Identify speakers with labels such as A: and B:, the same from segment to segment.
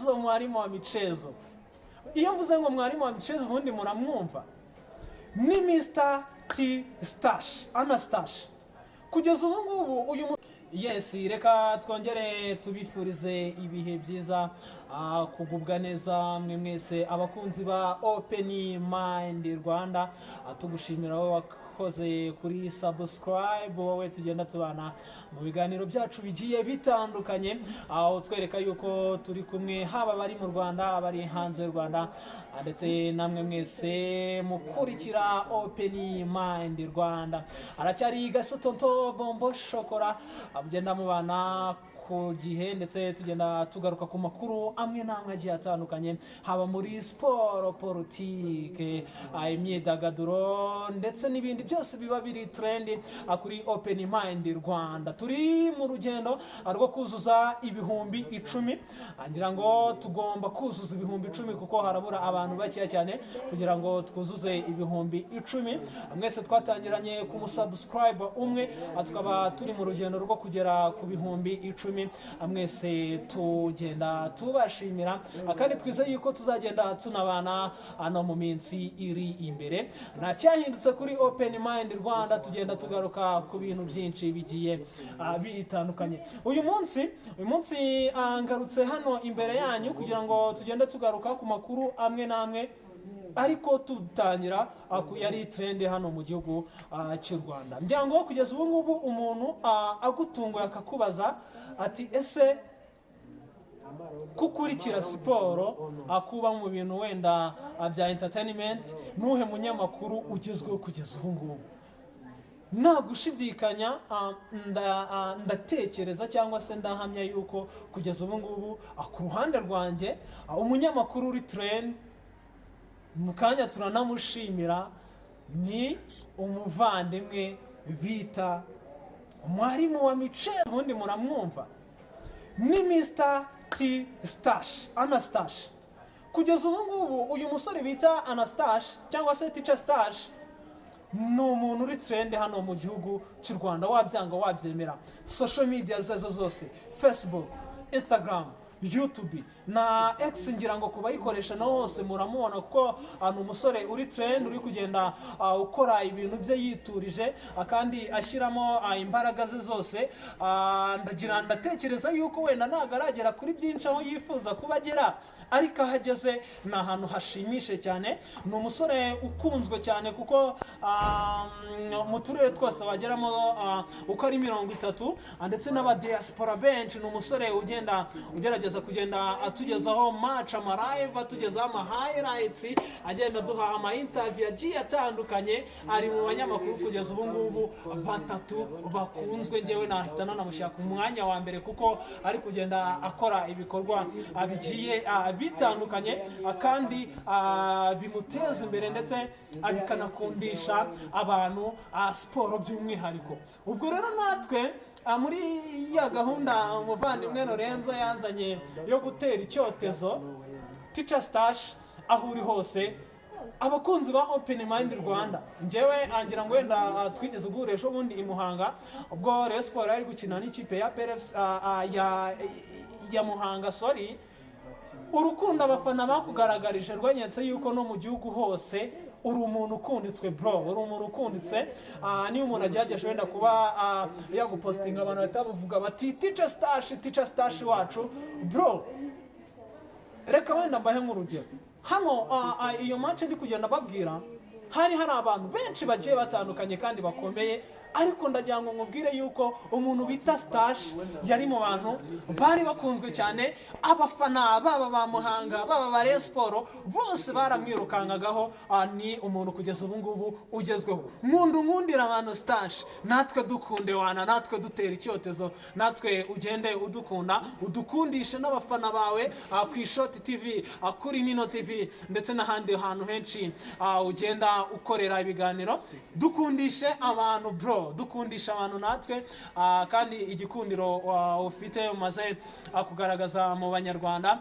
A: michezo, mwarimu wa michezo. Iyo mvuze ngo mwarimu wa michezo, ubundi muramwumva, ni Mr T Stash Anastash. Kugeza ubu ngubu uyu yes, reka twongere tubifurize ibihe byiza, kugubwa neza mwe mwese abakunzi ba Open Mind Rwanda. Tugushimira wowe wakoze kuri subscribe, wowe tugenda tubana mu biganiro byacu bigiye bitandukanye, aho twereka yuko turi kumwe, haba abari mu Rwanda, abari hanze y'u Rwanda, ndetse namwe mwese mukurikira Open Mind Rwanda. Aracyari Gasotonto Bombo Shokora, mugenda mubana ku gihe, ndetse tugenda tugaruka ku makuru amwe n'amwe agiye atandukanye, haba muri siporo, politike, imyidagaduro ndetse n'ibindi byose biba biri trend kuri Open Mind Rwanda. Turi mu rugendo rwo kuzuza 10,000. Ngira ngo tugomba kuzuza 10,000 kuko harabura abantu bakeya cyane kugira ngo twuzuze 10,000. Mwese twatangiranye ku musubscribe umwe, tukaba turi mu rugendo rwo kugera ku 10,000. Mwese tugenda tubashimira, kandi twizeye yuko tuzagenda tunabana hano mu minsi iri imbere. Nta cyahindutse kuri Open Mind Rwanda, tugenda tugaruka ku bintu byinshi bigiye bitandukanye. Uyu munsi ngarutse hano imbere yanyu kugira ngo tugende tugaruka ku makuru amwe n'amwe, ariko tutangira ku yari trend hano mu gihugu cy'u Rwanda. Ngira ngo kugeza ubu ngubu umuntu agutunguye akakubaza ati: "Ese kukurikira siporo, akuba mu bintu wenda bya entertainment, nuhe munyamakuru ugezweho kugeza ubu ngubu?" Nta gushidikanya, ndatekereza cyangwa se ndahamya yuko kugeza ubu ngubu, ku ruhande rwanjye, umunyamakuru uri trend mu kanya turanamushimira, ni umuvandimwe bita mwarimu wa michezo. Ubundi muramwumva, ni Mr T Stash Anastash. Kugeza ubu ngubu uyu musore bita Anastash cyangwa se Teacher Stash ni umuntu uri trend hano mu gihugu cy'u Rwanda, wabyanga wabyemera. Social media zazo zose, Facebook, Instagram, YouTube na X, ngira ngo ku bayikoresha naho hose muramubona, kuko ni umusore uri trend, uri kugenda ukora ibintu bye yiturije, kandi ashyiramo imbaraga ze zose. Ndagira ndatekereza yuko wenda ntabwo aragera kuri byinshi aho yifuza kuba agera, ariko aho ageze ni ahantu hashimishe cyane. Ni umusore ukunzwe cyane kuko mu turere twose wageramo uko ari 30, ndetse n'abadiaspora benshi. Ni umusore ugenda ugerageza kugenda atugezaho match, ama live, atugezaho ama highlights, agenda aduha ama interview agiye atandukanye. Ari mu banyamakuru kugeza ubu ngubu batatu bakunzwe. Ngewe nahita nanamushyira ku mwanya wa mbere kuko ari kugenda akora ibikorwa bigiye bitandukanye, kandi bimuteza imbere, ndetse bikanakundisha abantu siporo by'umwihariko. Ubwo rero natwe muri ya gahunda umuvandimwe Lorenzo yazanye yo gutera icyotezo Teacher Stash, aho uri hose, abakunzi ba Open Mind Rwanda, njyewe angira ngo wenda twigeze guhura ejo bundi i Muhanga ubwo Rayon Sport yari gukina n'ikipe ya PRFC, ya Muhanga, sorry. Urukundo abafana bakugaragarije rwanyeretse yuko no mu gihugu hose uri umuntu ukunditswe, bro, uri umuntu ukunditse. Niyo umuntu agerageje wenda kuba yagupostinga, abantu bahita bavuga bati: "Teacher Stash, Teacher Stash wacu, bro." Reka wenda mbahe nk'urugero hano, iyo match ndi kugenda babwira, hari abantu benshi bagiye batandukanye kandi bakomeye, ariko ndagira ngo nkubwire yuko umuntu bita Stash yari mu bantu bari bakunzwe cyane. Abafana baba ba Muhanga, baba ba Rayon Sport, bose baramwirukankagaho. Ni umuntu kugeza ubu ngubu ugezweho. Nkunda unkundira abantu Stash, natwe dukunde wana, natwe dutera icyotezo, natwe ugende udukunda, udukundishe n'abafana bawe ku Ishoti TV, kuri Nino TV ndetse n'ahandi hantu henshi ugenda ukorera ibiganiro. Dukundishe abantu, bro. Bro, dukundisha abantu natwe, kandi igikundiro ufite umaze kugaragaza mu Banyarwanda,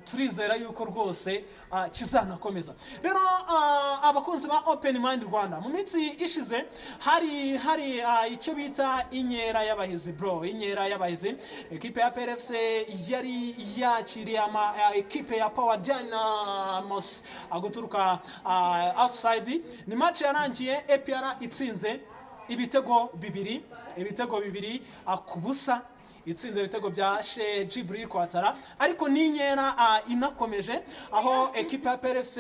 A: turizera yuko rwose kizanakomeza. Rero abakunzi ba Open Mind Rwanda, mu minsi ishize hari icyo bita inkera y'abahizi, bro. Inkera y'abahizi, ekipe ya PRFC yari yakiriye ama ekipe ya Power Dynamos guturuka outside. Ni match yarangiye APR itsinze ibitego 2 ku busa, itsinze ibitego bya Cheick Djibril Ouattara. Ariko ni inkera inakomeje, aho ekipe ya PRFC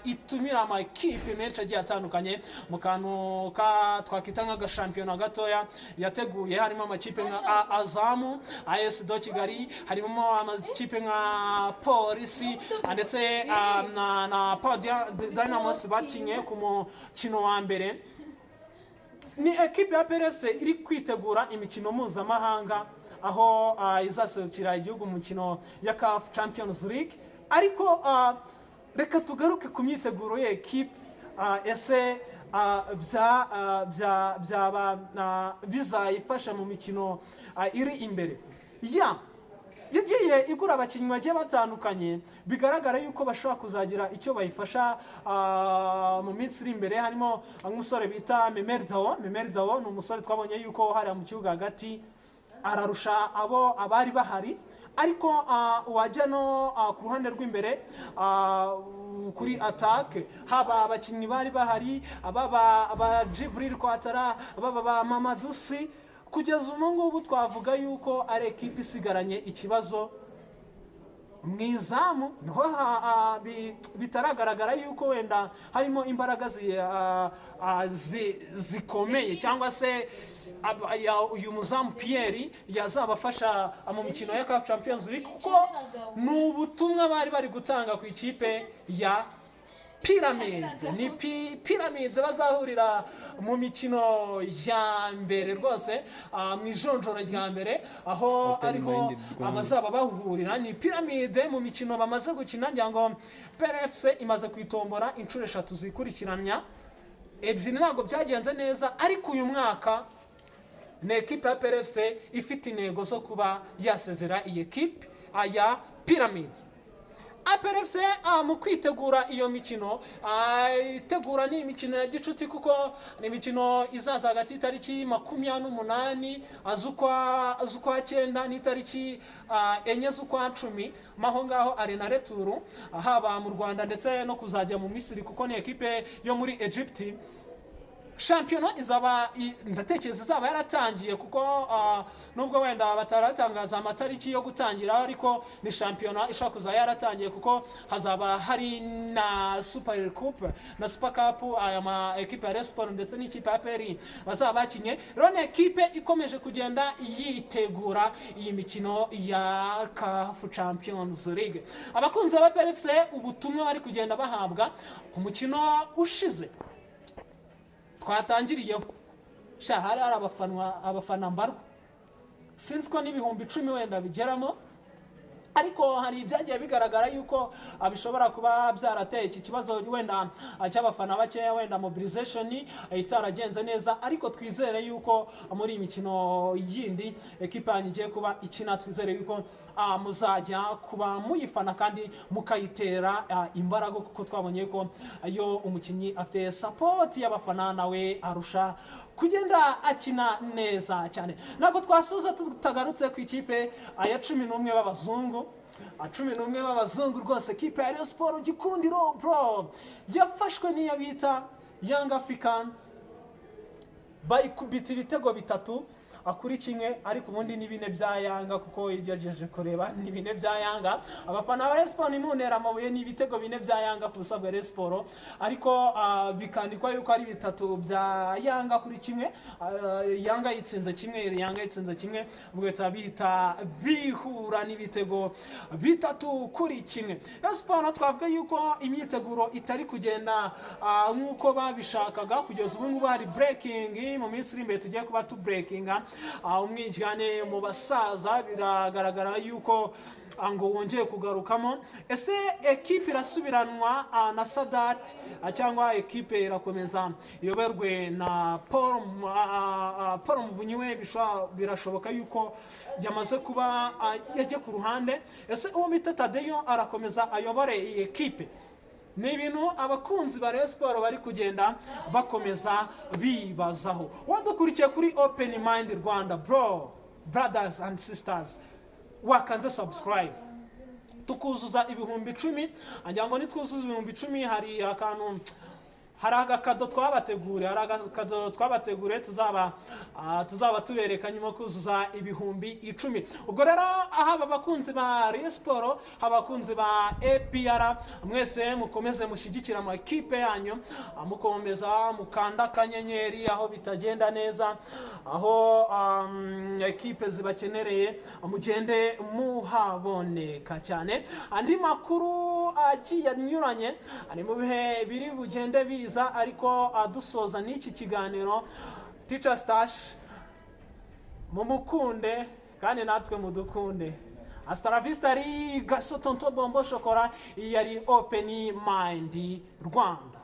A: itumira ama ekipe menshi agiye atandukanye mu kantu ka twakita nk'agashampiyona gatoya yateguye. Harimo amakipe nka Azamu, AS do Kigali, harimo amakipe nka Polisi ndetse na Power Dynamos bakinye ku mukino wa mbere. Ni ekipe ya PRFC iri kwitegura imikino mpuzamahanga, aho izaserukira igihugu mu mukino ya CAF Champions League. Ariko reka tugaruke ku myiteguro ya ekipe. Ese byaba bizayifasha mu mikino iri imbere? Ya yagiye igura abakinnyi bagiye batandukanye, bigaragara yuko bashobora kuzagira icyo bayifasha mu minsi iri imbere. Harimo nk'umusore bita Memel Dao. Memel Dao ni umusore twabonye yuko hariya mu kibuga hagati ararusha abo abari bahari. Ariko wajya no ku ruhande rw'imbere, kuri attaque, haba abakinnyi bari bahari, baba aba Djibril Ouattara, baba ba Mamadou Sy, kugeza ubu ngubu twavuga yuko ari ekipe isigaranye ikibazo mu izamu. Niho bitaragaragara yuko wenda harimo imbaraga zikomeye, cyangwa se uyu muzamu Pierre yazabafasha mu mikino ya CAF Champions League, kuko ni ubutumwa bari bari gutanga ku ikipe ya Pyramids. Ni Pyramids bazahurira mu mikino ya mbere rwose, mu ijonjora rya mbere, aho
B: Open
A: ariho
B: Minded Rwanda.
A: abazaba bahurira ni Pyramid. Mu mikino bamaze gukina, ngira ngo PRFC imaze kwitombora inshuro eshatu zikurikiranya, ebyiri ntabwo byagenze neza. Ariko uyu mwaka ni ekipe ya PRFC ifite intego zo kuba yasezera iyi ekipe ya Pyramids. APRFC mu kwitegura iyo mikino, itegura ni imikino ya gicuti, kuko ni imikino izaza hagati y'itariki 28 z'ukwa cyenda n'itariki 4 z'ukwa cumi, maho ngaho Arena Retour, haba mu Rwanda ndetse no kuzajya mu Misiri, kuko ni ekipe yo muri Egypt. Shampiyona izaba ndatekereza izaba yaratangiye, kuko nubwo wenda bataratangaza amatariki yo gutangira, ariko ni shampiyona ishobora kuza yaratangiye, kuko hazaba hari na Super Coupe na Super Cup, aya ma ekipe ya Rayon Sport ndetse n'ikipe ya APR bazaba bakinye. Rero ni ekipe ikomeje kugenda yitegura iyi mikino ya CAF Champions League. Abakunzi ba APR FC, ubutumwa bari kugenda bahabwa ku mukino ushize twatangiriyeho, sha hari abafana mbarwa, sinzi ko n'10,000 wenda bigeramo. Ariko hari ibyagiye bigaragara yuko bishobora kuba byarateye iki kibazo wenda cy'abafana bakeya, wenda mobilization itaragenze neza. Ariko twizere yuko muri iyi mikino yindi ekipa yanyu igiye kuba ikina, twizere yuko muzajya kuba muyifana kandi mukayitera imbaraga, kuko twabonye ko iyo umukinnyi afite support y'abafana nawe arusha kugenda akina neza cyane. Ntabwo twasoza tutagarutse ku ikipe ya 11 b'abazungu, 11 b'abazungu rwose. Kipe ya Rayon Sport Gikundiro, bro, yafashwe n'iyo bita Young Africans, bayikubita ibitego 3-1. Ariko ubundi ni 4 bya Yanga, kuko igerageje kureba ni 4 bya Yanga. Abafana ba Rayon Sport ntimuntere amabuye, ni ibitego 4 bya Yanga ku busa bwa Rayon Sport, ariko bikandikwa yuko ari 3 bya Yanga kuri kimwe. Yanga yitsinze kimwe, Yanga yitsinze kimwe, ubwo bihita bihita bihura n'ibitego 3-1. Rayon Sport twavuga yuko imyiteguro itari kugenda nk'uko babishakaga kugeza ubu ngubu. Hari breaking mu minsi iri imbere tugiye kuba tu breakinga. Umwiryane mu basaza biragaragara yuko ngo wongeye kugarukamo. Ese ekipe irasubiranwa na Sadat, cyangwa ekipe irakomeza iyoberwe na Paul Muvunyi? We birashoboka yuko yamaze kuba yajya ku ruhande. Ese uwo bita Tadeyo arakomeza ayobore iyi ekipe? Ni ibintu abakunzi ba Rayon Sport bari kugenda bakomeza bibazaho. Wadukurikiye kuri Open Mind Rwanda, bro, brothers and sisters, wakanze subscribe tukuzuza 10,000. Ngira ngo nitwuzuza 10,000, hari akantu, hari agakado twabateguriye, hari agakado twabateguriye tuzaba tubereka nyuma yo kuzuza 10,000. Ubwo rero haba abakunzi ba Rayon Sport, haba abakunzi ba APR, mwese mukomeze mushyigikire amakipe yanyu, mukomeza mukanda akanyenyeri aho bitagenda neza, aho ekipe zibakenereye, mugende muhaboneka cyane. Andi makuru agiye anyuranye ari mu bihe biri bugende biza, ariko dusoza n'iki kiganiro, Teacher Stash mumukunde kandi natwe mudukunde. Hasta la vista, ari gaso tonto bombo shokora. Iyi yari Open Mind Rwanda.